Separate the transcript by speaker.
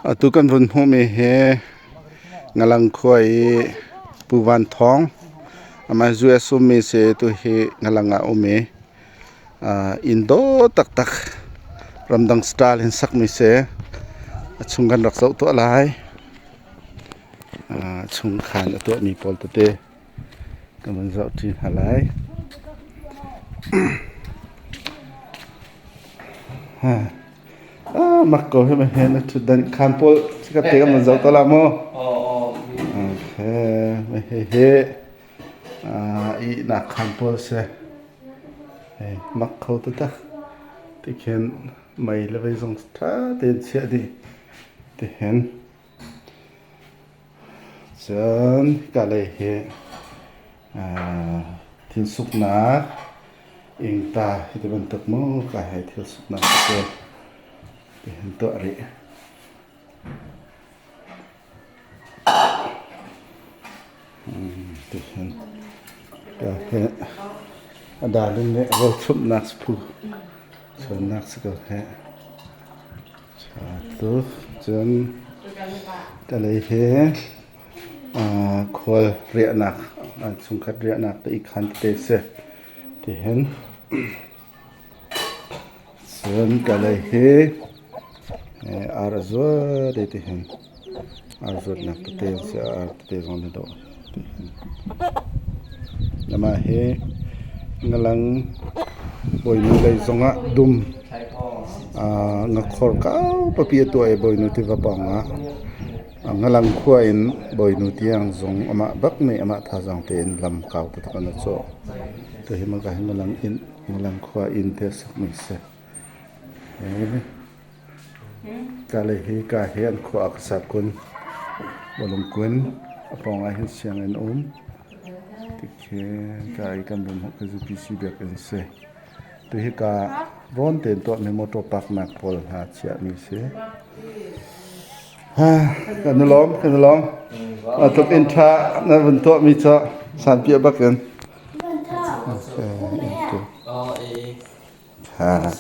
Speaker 1: Atu kan vun hmuhmi hi Ngalang khua i Pu Van Thawng amah US ummi si tu hi Ngalang ah a um i inn dawh taktak ramdang style in sakmi si. A chung kan rak zoh tuah lai. Chungkhan a tuahmi pawl tete kan vun zohṭi hna lai. Mak ko hi ma hen a ṭhutdan khaan pawl chikat te kan vun zoh te la mu. Okay, hihi ihnak khaan pawl si. Mak kho taktak. Tikhin mei le vei zong ṭha tein chiah dih. Tihin Cun hika lei hi thil suknak ingta hi ti bantuk maw ka hei thil suknak tete ti hin tuah rih. Ti hin ka hi a darling nih rawl chumhnak phu chuannak si ko heh. Cun ka lei hi khual riahnak chungkhat riahnak te i khaan tete a si tihin. Cun ka lei hi ar a zuat i tihin ar zuatnak tete an si ar tete zong an i dawh tihin. Amah hi ngalang bawinu lei zongah dum ngakhor kaupapi a tuah i bawinu tiva pawngah ngalang khua in bawinu tiang zong amah bak nih amah thazaang tein lam kau taktak in a cawh. Tuhi maka hi ngalang inn ngalang khua inn te a sakmi a si. Ka lei hi ka hi an khua a ka sa kun. Bawlung kun a pawng ah hin sianginn um. Tikhi ka i kan bum ka UPC biakinn si. Tu hi ka rawn tein tuahmi motor park nak pawl hna chiahmi si. Ha, kan i lawm, kan i lawm. Tluk in tha na vun tuahmi cu sanpiah bak in. Okay. Ha.